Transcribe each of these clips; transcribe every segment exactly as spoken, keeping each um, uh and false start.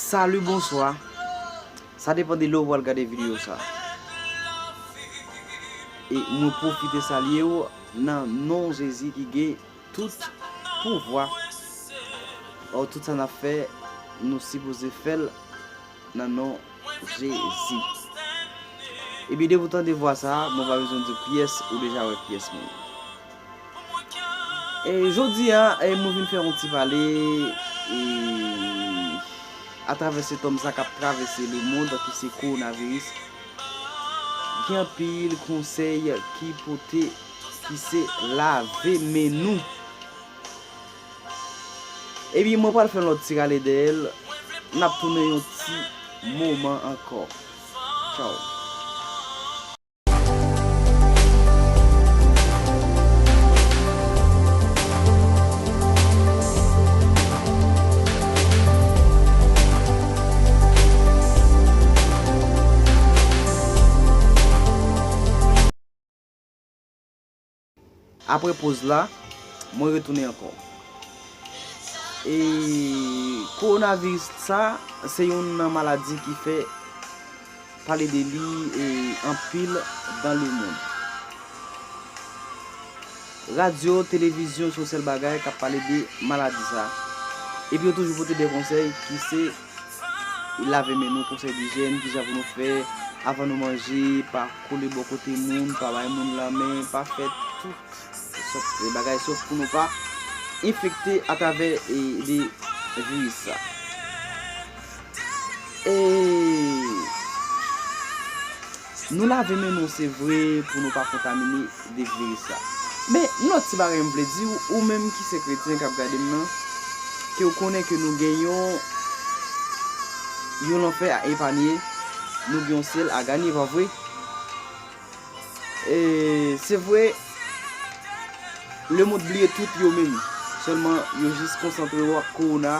Salut, bonsoir. Sa depann de lè w pral gade videyo sa. E mwen pwofite salye w nan non Jezi ki gen tout pouvwa. Ò, tout sa n ap fè, nou sipoze fè l nan non Jezi. Ebyen, depi w tande vwa sa a, mwen pa bezwen di w kiyès, ou deja wè kiyès mwen ye. E jodi a, e mwen vin fè yon ti pale, e atravè sentòm sa k ap travèse lemonn, ki se kowonaviris, gen anpil konsèy ki pote, ki se lave men nou. Ebyen, mwen pral fè yon lòt ti rale dèyè l. N ap tounen yon ti moman ankò. Tchaw. Apre poz la, mwen retounen ankò. E kowonaviris sa, se youn nan maladi ki fè pale de li, e, anpil dans le monde. Radyo, televizyon, se yon sèl bagay k ap pale de maladi sa. Epi yo toujou pote de konsèy ki se lave men nou, konsèy dijyèn, kijan pou nou fè avan nou manje, pa kole bò kote moun, pa bay moun lanmen, pa fè tout sòt de bagay, sòf pou nou pa enfekte atravè, e, de viris sa. E nou lave men nou, se vre, pou nou pa kontamine de viris sa. Men, yon lòt ti bagay m vle di w, ou menm ki se kretyen k ap gade m nan, ke w konnen ke nou gen yon, yon lanfè a epanye, nou gen yon syèl a ganye, pa vre? E se vre, lemonn bliye tout yo menm. Sèlman, yo jis konsantre yo ak kowona,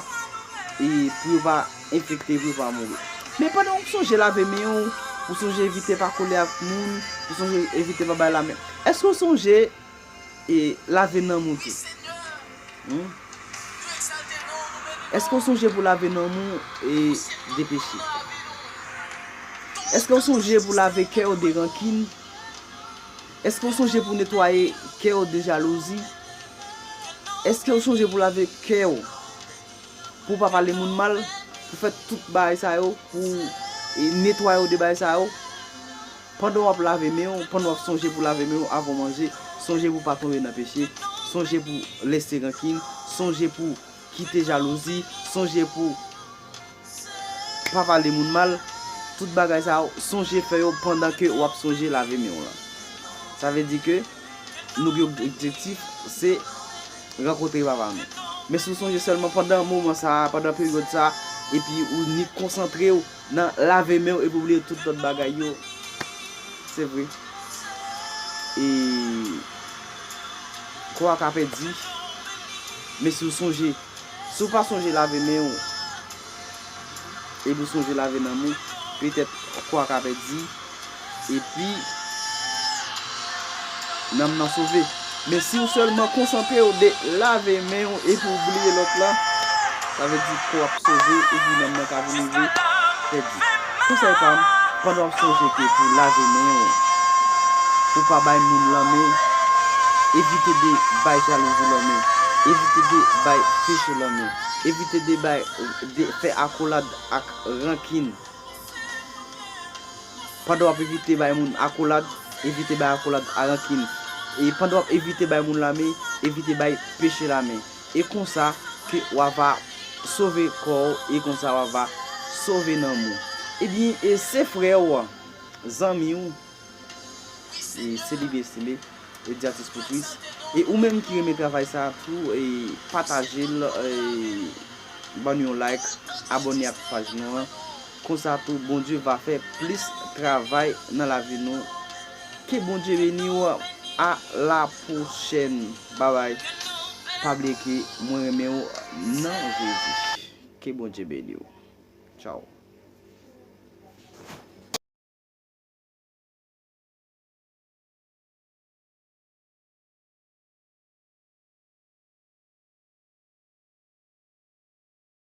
e pou yo pa enfekte, pou yo pa mouri. Men pandan w ap sonje lave men w, ou sonje evite pa kole ak moun, ou sonje evite pa bay lanmen. Èske w sonje, e, lave nanm ou tou? Hmm? Èske w sonje pou lave nanm ou, e, de peche? Èske w sonje pou lave kè w de rankin? Èske w sonje pou netwaye kè w de jalouzi? Èske w sonje pou lave kè w, pou w pa pale moun mal, pou fè tout bagay sa yo, pou, e, netwaye w de bagay sa yo? Pandan w ap lave men w, pandan w ap sonje pou lave men w avan w manje, sonje pou w pa tonbe nan peche, sonje pou lese rankin, sonje pou kite jalouzi, sonje pou pa pale moun mal, tout bagay sa yo, sonje fè yo pandan ke w ap sonje lave men w lan. Sa vle di ke nou gen objektif, se rankontre Papa nou. Men si w sonje sèlman pandan moman sa a, pandan peryòd sa a, epi ou nik konsantre w nan lave men w epi w bliye tout lòt bagay yo, se vre. E kò a ka pèdi, men si w sonje, si w pa sonje lave men w, epi w sonje lave nanm ou, petèt kò a ka pèdi, epi nanm nan sove. Men si w sèlman konsantre w de lave men w epi w bliye lòt la, sa vle di kò w ap sove epi nanm nan ka vin rive pèdi. Konsèy pa m, pandan w ap sonje ke pou lave men w, pou pa bay moun lanmen, evite de bay jalouzi lanmen, evite de bay peche lanmen, evite de bay, de fè akolad ak rankin. Pandan w ap evite bay moun akolad, evite bay akolad a rankin. E pandan w ap evite bay moun lanmen, evite bay peche lanmen. E konsa ke w ava sove kò w, e konsa w ava sove nanm ou. Ebyen, e se frè w, zanmi w, e se Libi Estime, e di Atis pou Kris. E ou menm ki renmen travay sa a tou, e pataje l, e ban nou yon like, abòne ak paj nou an. Konsa tou, Bondye va fè plis travay nan lavi nou. Ke Bondye beni w. A la pwochèn. Babay. Pa bliye ke mwen renmen w nan Jezi. Ke Bondye beni w. Tchaw.